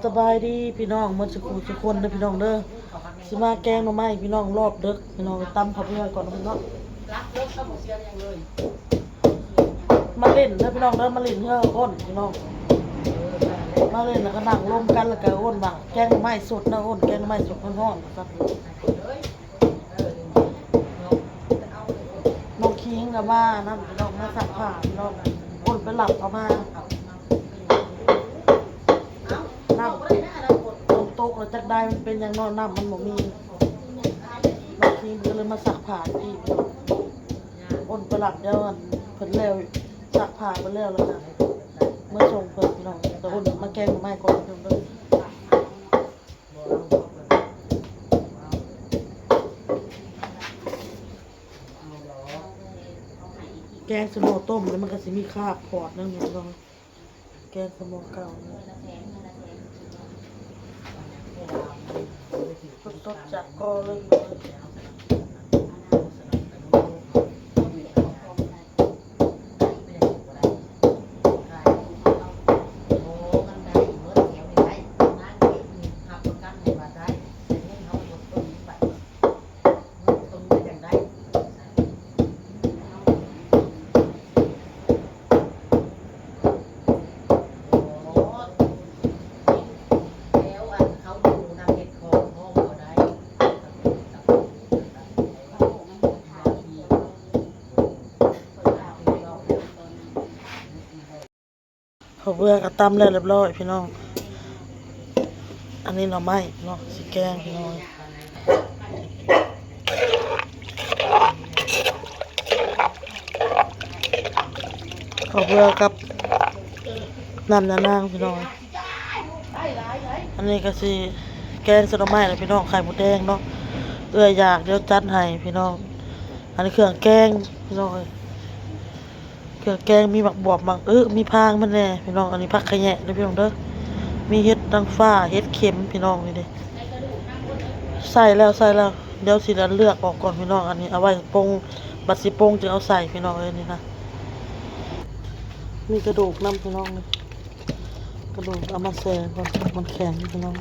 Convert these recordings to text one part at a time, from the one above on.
ສະບາຍດີພີ່ນ້ອງໝົດສູ່ຜູ້ສູ່ຄົນເດີພີ່ນ້ອງເດີ. ຊິມາແກງໜໍ່ໄມ້ພີ່ນ້ອງ ລອບເດິກພີ່ນ້ອງ. ຕຳເຂົ້າເມືອກ່ອນເນາະພີ່ນ້ອງເນາະ. ມາຫຼິ້ນເດີພີ່ນ້ອງເດີ ມາຫຼິ້ນເຮືອອ້ນພີ່ນ້ອງ. ມາຫຼິ້ນແລ້ວກໍນັ່ງລົມກັນ ແລ້ວກໍອ້ນວ່າແກງໜໍ່ໄມ້ສົດເນາະ ອ້ນແກງໜໍ່ໄມ້ສົດຮ້ອນໆ ວ່າຊັ້ນ. ນ້ອງຄິງກໍມານຳພີ່ນ້ອງ ມາຊັກຜ້າພີ່ນ້ອງ. ອ້ນໄປລັກເອົາມາ ນ້ຳ ຝົນຕົກແລ້ວຈັກໄດ້ມັນເປັນຫຍັງເນາະ ນ້ຳມັນບໍ່ມີ. ນ້ອງຄິງກໍເລີຍມາຊັກຜ້າອີກ. ອ້ນໄປລັກ ດຽວອັນເພິ່ນແລ້ວ ຊັກຜ້າເພິ່ນແລ້ວ ແລ້ວກໍເມືອສົ່ງເພິ່ນພີ່ນ້ອງ. ແຕ່ອ້ນມາແກງໜໍ່ໄມ້ກ່ອນພີ່ນ້ອງເດີ. ແກງສະໝໍຕົ້ມນີ້ມັນກໍຊິມີຄາບຂອດໜຶ່ງພີ່ນ້ອງ. ແກງສະໝໍເກົ່ານີ້ ສົດໆຈາກກໍເລີຍ. ເຂົ້າເບືອກໍຕຳແລ້ວລຽບລ້ອຍພີ່ນ້ອງ. ອັນນີ້ໜໍ່ໄມ້ເນາະ ຊິແກງພີ່ນ້ອງ. ເຂົ້າເບືອກັບນ້ຳຍານາງພີ່ນ້ອງ. ອັນນີ້ກໍຊິແກງໃສ່ໜໍ່ໄມ້ແຫຼະພີ່ນ້ອງ ໄຂ່ມົດແດງເນາະ. ເອື້ອຍຢາກ ດຽວຈັດໃຫ້ພີ່ນ້ອງ. ອັນນີ້ເຄື່ອງແກງພີ່ນ້ອງເອີຍ. ເຄື່ອງແກງມີໝາກບວບ ໝາກອຶ ມີພາງມັນແດ່ພີ່ນ້ອງ. ອັນນີ້ຜັກຂະແຍງເດີພີ່ນ້ອງເດີ. ມີເຫັດນາງຟ້າ ເຫັດເຂັມພີ່ນ້ອງ. ນີ້ເດ້ ໃສ່ແລ້ວ ໃສ່ແລ້ວ. ດຽວຊິເລືອກອອກກ່ອນພີ່ນ້ອງ. ອັນນີ້ເອົາໄວ້ປຸງ ບັດຊິປຸງຈຶ່ງເອົາໃສ່ພີ່ນ້ອງເອີຍ. ນີ້ນະ ມີກະດູກນຳພີ່ນ້ອງ. ນີ້ກະດູກເອົາມາແຊ່ກ່ອນ ມັນແຂງພີ່ນ້ອງ.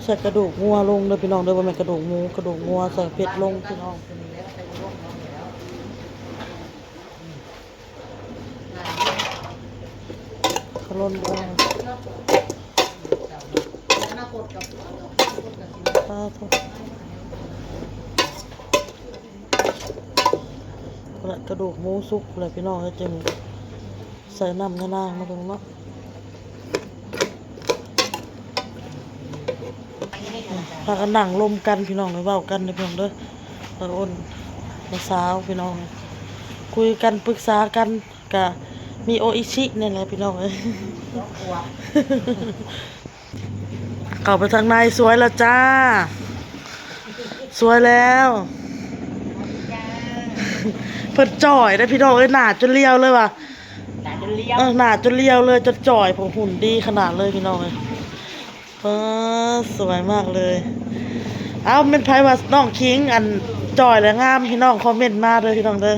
ໃສ່ກະດູກງົວລົງເດີພີ່ນ້ອງເດີ ບໍ່ແມ່ນກະດູກໝູ ກະດູກງົວ ໃສ່ເຜັດລົງພີ່ນ້ອງ. ຂະຫຼົ່ນເດີ ສາທຸ. ພຸ້ນລະ ກະດູກໝູສຸກແລ້ວພີ່ນ້ອງເອີຍ ຈຶ່ງໃສ່ນ້ຳຍານາງມາເບິ່ງເນາະ. ພາກັນນັ່ງລົມກັນພີ່ນ້ອງເອີຍ ເວົ້າກັນເດີພີ່ນ້ອງເດີ. ເອີ ອ້ນ ສາວພີ່ນ້ອງ ຄຸຍກັນປຶກສາກັນ ກະມີໂອອິຊິນີ້ແຫຼະພີ່ນ້ອງເອີຍ. ເຂົ້າໄປທາງໃນ ສວຍແລ້ວຈ້າ ສວຍແລ້ວ. ເພິ່ນຈ່ອຍເດ້ພີ່ນ້ອງເອີຍ ໜ້າຈົນລຽວເລີຍວ່າ ໜ້າຈົນລຽວ ເອີ ໜ້າຈົນລຽວເລີຍ ຈົນຈ່ອຍ ເພິ່ນຫຸ່ນດີຂະໜາດເລີຍພີ່ນ້ອງເອີຍ. ເອີ ສວຍມາກເລີຍ. ເອົ້າ ແມ່ນໃຜວ່ານ້ອງຄິງ ອັນ ຈ່ອຍແລະງາມ ພີ່ນ້ອງຄອມເມັນມາເດີພີ່ນ້ອງເດີ.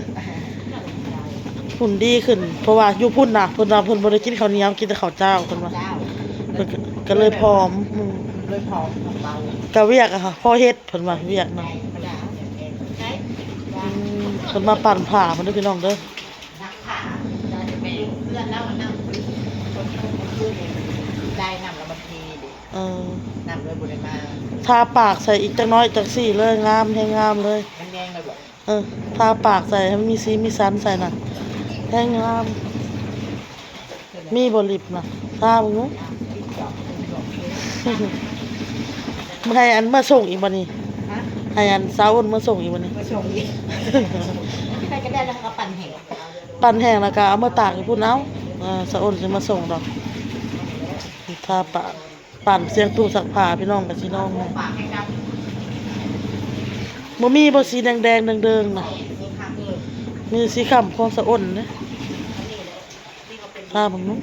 ຫຸ່ນດີຂຶ້ນ ເພາະວ່າຢູ່ພຸ້ນນະ ເພິ່ນວ່າເພິ່ນບໍ່ໄດ້ກິນເຂົ້າໜຽວ ກິນແຕ່ເຂົ້າຈ້າວ ເພິ່ນວ່າ. ເພິ່ນກໍ ກໍເລີຍຜອມ ອືມ ເລີຍຜອມ ກະວຽກອະ ພໍເຮັດ ເພິ່ນວ່າວຽກນະ. ອືມ ເພິ່ນມາປັ່ນຜ້າພຸ້ນເດີພີ່ນ້ອງເດີ. ເອີ ທາປາກໃສ່ອີກຈັກໜ້ອຍ ຈັກສີເລີຍ ງາມ ແຮງງາມເລີຍ. ເອີ ທາປາກໃສ່ໃຫ້ມັນມີສີມີສັນໃສ່ນະ ແຮງງາມ. ມີບໍ່ລິບນະ ທາເບິ່ງດູ. ໃຫ້ອັນເມືອສົ່ງອີກບໍ່ນີ້? ຮະ? ໃຫ້ອັນສາວອຸ່ນເມືອສົ່ງອີກບໍ່ນີ້? ເມືອສົ່ງອີກ ໃຫ້ກໍໄດ້ແລ້ວ ເຮົາກໍປັ່ນແຫ້ງ ປັ່ນແຫ້ງແລ້ວກໍເອົາເມືອຕາກຢູ່ພຸ້ນເອົາ. ເອີ ສາວອຸ່ນຊິມາສົ່ງດອກ. ທາປາກ ປັ່ນສຽງຕູ້ຊັກຜ້າ ພີ່ນ້ອງ ກໍຊິລອງນະ. ບໍ່ມີບໍ່ ສີແດງໆ ເດີງໆ ນະ? ມີສີຄ້ຳຂອງສາວອຸ່ນເດ້. ທາເບິ່ງດູ.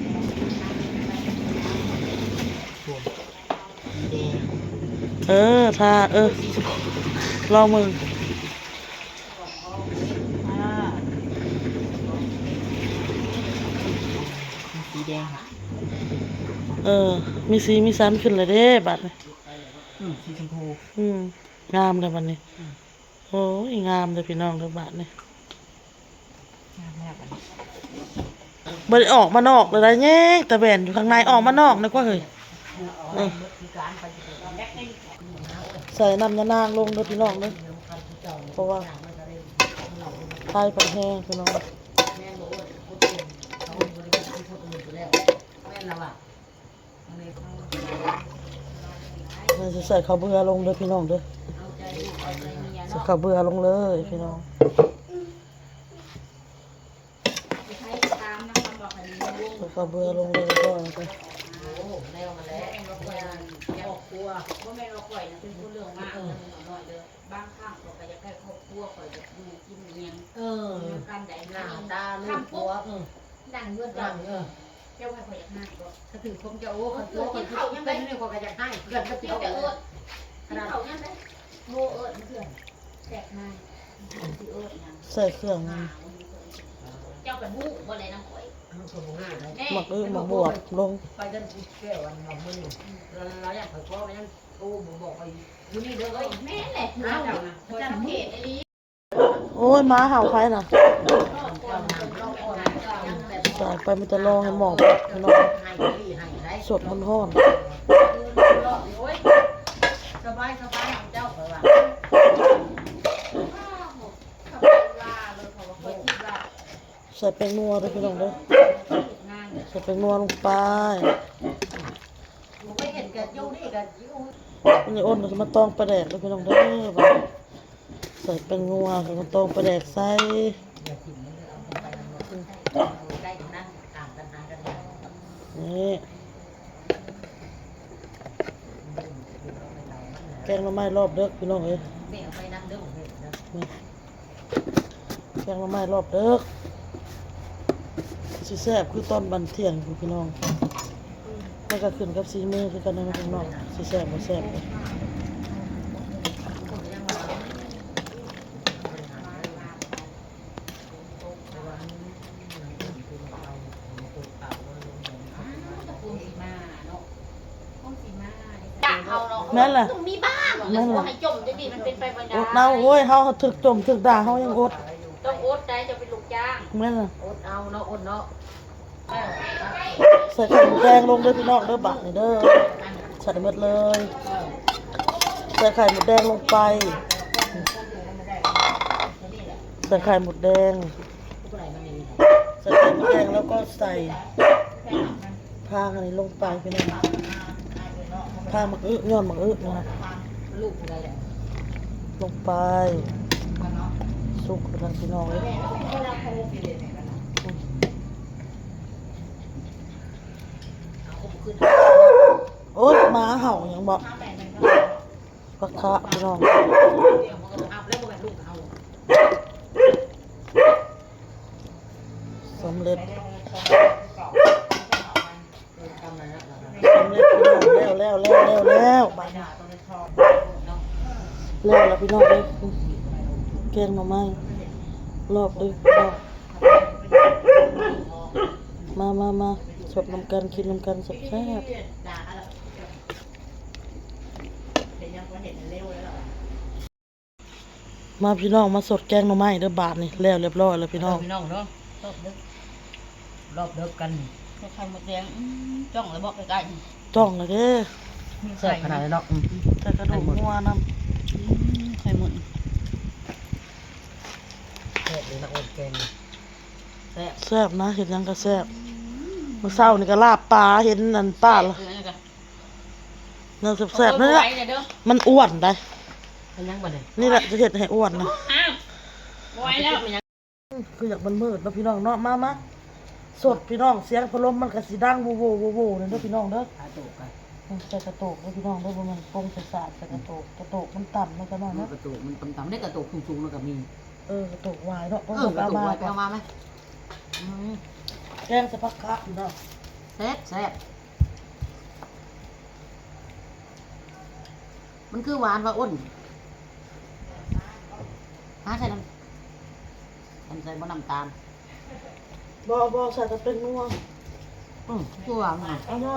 ເອີ ທາ ເອີ ລອງເບິ່ງ. ເອີ ມີສີມີສັນຂຶ້ນແລ້ວເດ້ບາດນີ້. ອືມ ສີຊົມພູ. ອືມ ງາມແລ້ວບາດນີ້. ອືມ ໂອ້ຍ ງາມເດີ້ພີ່ນ້ອງເດີ້ບາດນີ້. ງາມແລ້ວບາດນີ້. ບໍ່ໄດ້ອອກມານອກເລີຍໄດ໋ ແຍງຕາແວ່ນຢູ່ຂ້າງໃນ. ອອກມານອກແດ່ກວ່າເຮີ້ຍ. ເອີ ໃສ່ນ້ຳຍານາງລົງເດີ້ພີ່ນ້ອງເດີ້ ເພາະວ່າໄຟເພິ່ນແຮງພີ່ນ້ອງ. ແມ່ນລະວ່າ ເຮົາຊິໃສ່ເຂົ້າເບືອລົງເດີ້ພີ່ນ້ອງເດີ້. ໃສ່ເຂົ້າເບືອລົງເລີຍພີ່ນ້ອງ. ໃສ່ເຂົ້າເບືອລົງເລີຍກ່ອນ. ໂອ້ ແລ້ວຫັ້ນແຫຼະ ຄອບຄົວ ບໍ່ແມ່ນວ່າຂ້ອຍນະເປັນຄົນເລື່ອງມາກ ເອີ ເລື່ອງນ້ອຍເດີ້. ບາງຄັ້ງຂ້ອຍກໍຢາກໃຫ້ຄອບຄົວຂ້ອຍແບບຢູ່ກິນອີ່ຫຍັງ ເອີ ນຳກັນໄດ໋. ໜ້າຕາລູກຜົວ ເອີ ນັ່ງເຮືອນເຈົ້າ ເອີ ເຈົ້າວ່າຂ້ອຍຢາກຮ້າຍບໍ່? ກະຖືກຄົມເຈົ້າ. ໂອ້ ຄັນຜົວຂ້ອຍເປັນແນວນີ້ ຂ້ອຍກໍຢາກຮ້າຍເພື່ອນກັບເຈົ້າ. ເຈົ້າເອີ້ນ ກິນເຂົ້າຍັງໄດ໋ ໂອ້ ເອີ້ນເພື່ອນແຊກມາ ຊິເອີ້ນຫຍັງ ໃສ່ເຄື່ອງ ເຈົ້າກໍຮູ້ບໍ່ແລະນຳຂ້ອຍ. ໝາກອຶ ໝາກບວບລົງ ໄປເດີນແກ້ວອັນວ່າມື້ນີ້ ລາວຢາກຂ້ອຍຂໍໄປນຳ ໂອ້ ບໍ່ບອກວ່າຢູ່ນີ້ເດີ. ເອີຍ ແມ່ນແຫຼະ ເຈົ້ານະ ສັງເກດອີ່ຫຼີ. ໂອ້ຍ ໝາເຫົ່າໃຜນະ? ຕາຍ ໄປມີແຕ່ລໍໃຫ້ໝໍບພີ່ນ້ອງ ສົດຮ້ອນໆ. ໂອ້ຍ ສະບາຍ ສະບາຍເຈົ້າ ຂ້ອຍວ່າ ໃສ່ແປ້ງນົວເດີ້ພີ່ນ້ອງເດີ້ ໃສ່ແປ້ງນົວລົງໄປ. ນີ້ອ້ນກໍຊິມາຕອງປາແດກເດີ້ພີ່ນ້ອງເດີ້. ໃສ່ແປ້ງນົວ ແລ້ວກໍຕອງປາແດກໃສ່. ນີ້ ແກງໜໍ່ໄມ້ລອບເດິກພີ່ນ້ອງເອີຍ. ແກງໜໍ່ໄມ້ລອບເດິກ ຊິແຊບຄືຕອນບັນທ່ຽງພຸ້ນພີ່ນ້ອງ. ມັນກໍຂຶ້ນກັບສີມືຄືກັນເນາະພີ່ນ້ອງ ຊິແຊບບໍ່ແຊບ. ແມ່ນລະ ຕ້ອງມີບ້າງ ແມ່ນລະ ໃຫ້ຈົ່ມຈັ່ງຊີ້ ມັນເປັນໄປບໍ່ໄດ້. ອົດເອົາ ໂອ້ຍ ເຮົາ ເຮົາຖືກຈົ່ມຖືກດ່າ ເຮົາຍັງອົດ. ຕ້ອງອົດໄດ໋ ເຈົ້າເປັນລູກຈ້າງ. ແມ່ນລະ ອົດເອົາເນາະ ອົດເນາະ. ໃສ່ໄຂ່ມົດແດງລົງເດີ້ພີ່ນ້ອງເດີ້ ບາດນີ້ເດີ້ ໃສ່ໝົດເລີຍ. ໃສ່ໄຂ່ມົດແດງລົງໄປ ໃສ່ໄຂ່ມົດແດງ ໃສ່ໄຂ່ມົດແດງ ແລ້ວກໍໃສ່ຜັກອັນນີ້ລົງໄປພີ່ນ້ອງ ຜັກໝາກອຶ ຍອດໝາກອຶນະ ລົງໄປ. ສຸກແລ້ວພີ່ນ້ອງເອີຍ. ໂອ້ຍ ໝາເຫົ່າຫຍັງບໍ? ພັກຄະພີ່ນ້ອງ ສຳເລັດ ສຳເລັດພີ່ນ້ອງ ແລ້ວ ແລ້ວ ແລ້ວ ແລ້ວ ແລ້ວ ບາດນີ້ ແລ້ວລະພີ່ນ້ອງເອີຍ ແກງໜໍ່ໄມ້ລອບເດີ້. ມາ ມາ ມາ ສົດນຳກັນ ກິນນຳກັນແຊບໆ. ມາພີ່ນ້ອງ ມາສົດແກງໜໍ່ໄມ້ເດີ້ບາດນີ້ ແລ້ວຮຽບຮ້ອຍແລ້ວພີ່ນ້ອງ ມາເດີ້ພີ່ນ້ອງເນາະ ຮອບເດິກ ຮອບເດິກກັນ ໃສ່ໄຂ່ມົດແດງ. ອືມ ຈ້ອງແລ້ວບໍ ໃກ້ໆ ຈ້ອງແລ້ວເດ້ ມີໄຂ່ ແຊບຂະໜາດເລີຍເນາະ. ອືມ ໃສ່ກະດູກງົວນຳ ອືມ ໄຂ່ມົດ ແຊບເລີຍນະ ໂອນແກງ ແຊບ ແຊບນະ ເຮັດຫຍັງກໍແຊບ. ອືມ ມື້ເຊົ້ານີ້ກໍລາບປາ ເຫັນອັນປາ ເອີ ອັນນັ້ນກໍ ແນວແຊບໆ ນັ້ນແຫຼະ ມັນອ້ວນໄດ໋. ເປັນຫຍັງບັດນີ້? ນີ້ແຫຼະຈະເຮັດໃຫ້ອ້ວນນະ. ບໍ່ໄຫວແລ້ວ ຄືຢາກມືດໆເນາະພີ່ນ້ອງເນາະ. ມາ ມາ ສົດພີ່ນ້ອງ ສຽງພັດລົມມັນກໍຊິດັງໂວໂວໂວໂວນັ້ນເດີ້ພີ່ນ້ອງເດີ້. ອືມ ໃສ່ກະໂຕກເດີ້ພີ່ນ້ອງເດີ້ ບໍ່ແມ່ນປົງໃສ່ສາກ ໃສ່ກະໂຕກ ກະໂຕກມັນຕ່ຳເນາະ ກະນ້ອຍເນາະ ກະໂຕກມັນຕ່ຳໆ ໃນກະໂຕກສູງໆ ມັນກໍມີ ເອີ ກະໂຕກຫວາຍເນາະ ເອີ ກະໂຕກຫວາຍ ໄປເອົາມາແມະ. ອືມ ແກງໃສ່ຜັກຄະພີ່ນ້ອງ ແຊບໆ. ມັນຄືຫວານວ່າອ້ນ ຫາໃສ່ນ້ຳ ມັນໃສ່ບໍ່ນ້ຳຕານ? ບໍ່ ບໍ່ ໃສ່ແຕ່ແປ້ງນົວ. ອືມ ຕົວມັນ ເອົາ ວ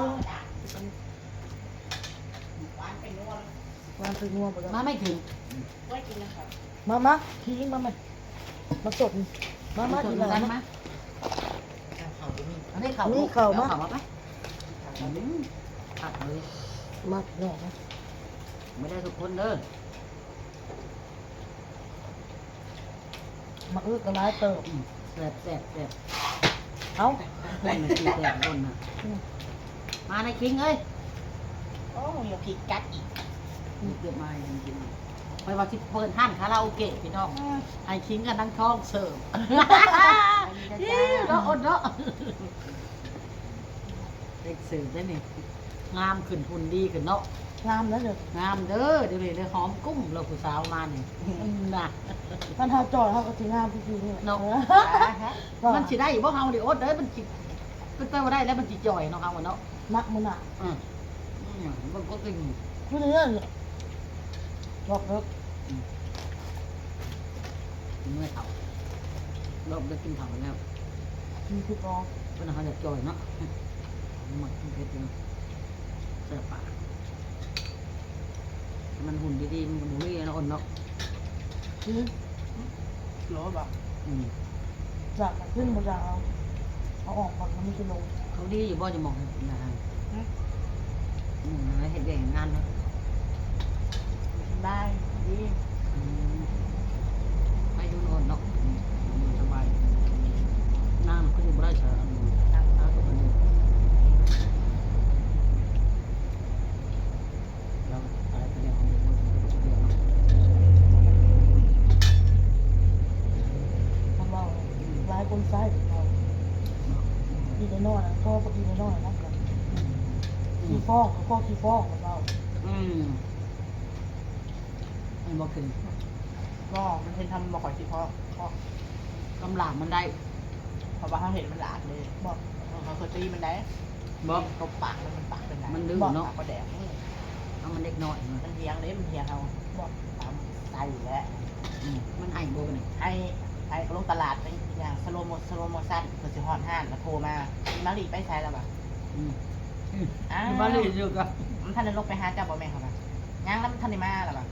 າງໃສ່ງົວບໍ່ໄດ້ ມາ ແມ່ ຂິງ ມາ ມາ ຂີງມາແມ່ ມາສົດ ມາ ມາ ມາ ກິນ ມາ ມາ ອັນນີ້ເຂົ້າ ມີເຂົ້າ ເອົາເຂົ້າມາ ມາໄປ ອືມ ຄັກເລີຍ ມາ ພີ່ນ້ອງ ມາເດີທຸກຄົນເດີ. ໝາກອຶກກໍຫຼາຍເຕີບ ອືມ ແຊບໆໆ ເອົ້າ ຄົນມັນຊິແຊບຄົນນະ ອືມ ມານາຍຄິງເອີຍ ໂອ້ ມີພິກກັດອີກ ອືມ ເກີດມາໃຫ້ມັນກິນ ຂ້ອຍວ່າຊິເປີດຮ້ານຄາຣາໂອເກະພີ່ນ້ອງ ອືມ ໃຫ້ຄິງກັບນາງທອງເສີບ ເນາະ ອົດເນາະ ເດັກເສີບໄດ້ນີ້ ງາມຂຶ້ນ ຫຸ່ນດີຂຶ້ນເນາະ ງາມແລ້ວເດີ ງາມເດີ ດຽວນີ້ເດີ ຫອມກຸ້ມແລ້ວຜູ້ສາວມານີ້ ອືມ ນະ ຄັນເຮົາຈ່ອຍເຮົາກໍຊິງາມຄືໆນີ້ແຫຼະ ເນາະ ມັນຊິໄດ້ບໍ່ ເຮົານີ້ ອົດເອີຍ ມັນຊິ ເປັນໄປບໍ່ໄດ້ແລ້ວ ມັນຊິຈ່ອຍເນາະ ເຮົາເນາະ ໜັກມື້ໜ້າ ອືມ ອືມ ມັນກໍກິນ ຄືເລື່ອງ ຮອບເດີ ອືມ ເມື່ອເຖົ້າ ຮອບເດີ ກິນເຂົ້າແລ້ວ ກິນຄືເກົ່າ ເພິ່ນວ່າເຮົາຢາກຈ່ອຍເນາະ ມັກກິນເຜັດຢູ່ ແຊບປາກ ມັນຫຸ່ນດີໆ ມັນກໍບໍ່ມີເນາະ ອົນເນາະ ອືມ ໂລບະ ອືມ ຢາກກິນບໍ່ຢາກເອົາ ເອົາອອກກ່ອນ ມັນຊິລົງ ເຂົາດີຢູ່ບໍ່ ຈະມອງເຮັດນາ ອືມ ອືມ ເຮັດວຽກເຮັດງານເນາະ ສະບາຍດີ ອືມ ໄປຢູ່ນອນເນາະ ອືມ ສະບາຍ ນາງກໍຢູ່ບໍ່ໄດ້ຊະ ອັນ ນາງ ນາງກໍເປັນ ລາວຕາຍໄປແລ້ວ ເຮົາບໍ່ຮູ້ເລື່ອງເນາະ ເຂົາເວົ້າຫຼາຍຄົນໃຊ້ເຂົາ ເນາະ ອີ່ນ້ອຍໆນະ ພໍພວກອີ່ນ້ອຍໆນະ ອືມ ຂີ້ຟ້ອງ ເຂົາກໍຂີ້ຟ້ອງ ເຂົາເວົ້າ ອືມ ມັນບໍ່ຂຶ້ນ ບໍ່ ມັນເຮັດທຳບໍ່ຄ່ອຍຂີ້ຟ້ອງ ເພາະ ກຳລາມມັນໄດ້ ເພາະວ່າເຮົາເຫັນມັນຫຼາກເດ້ ບໍ່ ເອີ ເຮົາເຄີຍຕີມັນໄດ້ ບໍ່ ຕົບປາກມັນ ມັນປາກເປັນໄດ ມັນດື້ເນາະ ປາກບໍ່ແດງ ເອີ ເອົາມັນເດັກນ້ອຍ ມັນຖຽງເດ້ ມັນຖຽງເຮົາ ບໍ່ ຕາມໃສ່ແຫຼະ ອືມ ມັນໄຫ້ບໍ່ບັດນີ້ ໄຫ້ ໄຫ້ກໍລົງຕະຫຼາດໄປຍ່າງ slow mo- slow motion ເພິ່ນຊິຮອດຮ້ານກໍໂທມາ ມາລີໄປໃສລະວະ ອືມ ອືມ ອ້າວ ມາລີຢູ່ກໍ ມັນທັນໄດ້ລົງໄປຫາເຈົ້າບໍ່ແມ່ ເຂົາວ່າ ຍັງລະ ມັນທັນໄດ້ມາລະວະ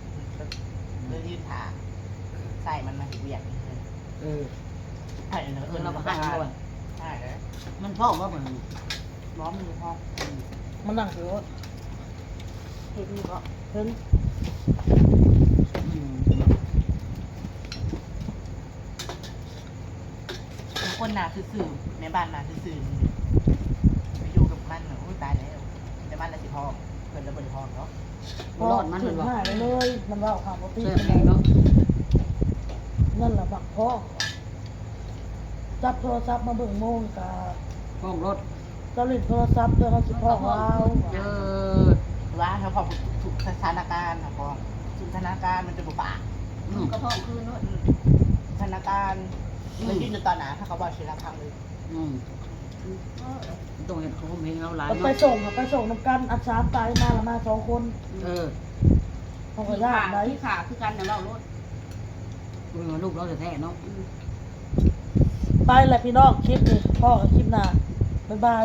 ເລີຍຢືນຖ້າ ໃສ່ມັນມາເຮັດວຽກ ເອີ ໃຫ້ເດີ ເອີ ລາວກໍຫັນບໍ່ ໃຫ້ເດີ ມັນພ້ອມບໍ່ມື້ນີ້ ພ້ອມຢູ່ ພ້ອມ ອືມ ມັນນັ່ງຖືໂລດ ເຫັນຢູ່ບໍ່ ເຫັນ ອືມ ຄົນໜ້າຊື່ໆ ແມ່ບ້ານໜ້າຊື່ໆ ໄປຢູ່ກັບມັນ ໂອ້ຍ ຕາຍແລ້ວ ແຕ່ມັນລະຊິພ້ອມ ເພິ່ນລະບໍ່ໄດ້ພ້ອມດອກ ບໍ່ລອດມັນ ມັນວ່າ ເລີຍ ມັນເວົ້າຫາບໍ່ຕິດ ແຊບແຮງເນາະ ນັ້ນລະມັກພ້ອມ ຈັບໂທລະສັບມາເບິ່ງໂມງກະພ້ອມໂລດ ເຈົ້າຫຼິ້ນໂທລະສັບເດີ ເຮົາຊິຟ້ອງລາວ ເອີ ວ່າເຮົາເວົ້າທຸກສະຖານະການ ເຮົາຟ້ອງທຸກສະຖານະການ ມັນຈະບໍ່ປາກ ອືມ ກໍຟ້ອງຄືນໂລດ ອືມ ສະຖານະການ ອືມ ມັນຢືນຢູ່ຕໍ່ໜ້າ ເຮົາກໍເວົ້າເສຍລະພັງເລີຍ ອືມ ເອີ ຕ້ອງເຮັດຄວາມເຫັນເຮົາຫຼາຍເນາະ ໄປສົ່ງ ໄປສົ່ງນຳກັນ ອັດສາມຕາຍມາລະມາສອງຄົນ ເອີ ເຮົາກໍຢ້ານໄດ໋ ຂີ້ຂ້າຄືກັນນະ ເວົ້າໂລດ ເອີ ລູກລາວແທ້ໆເນາະ ອືມ ໄປແຫຼະພີ່ນ້ອງ ຄລິບນີ້ ພໍ້ກັນຄລິບໜ້າ ບາຍບາຍ.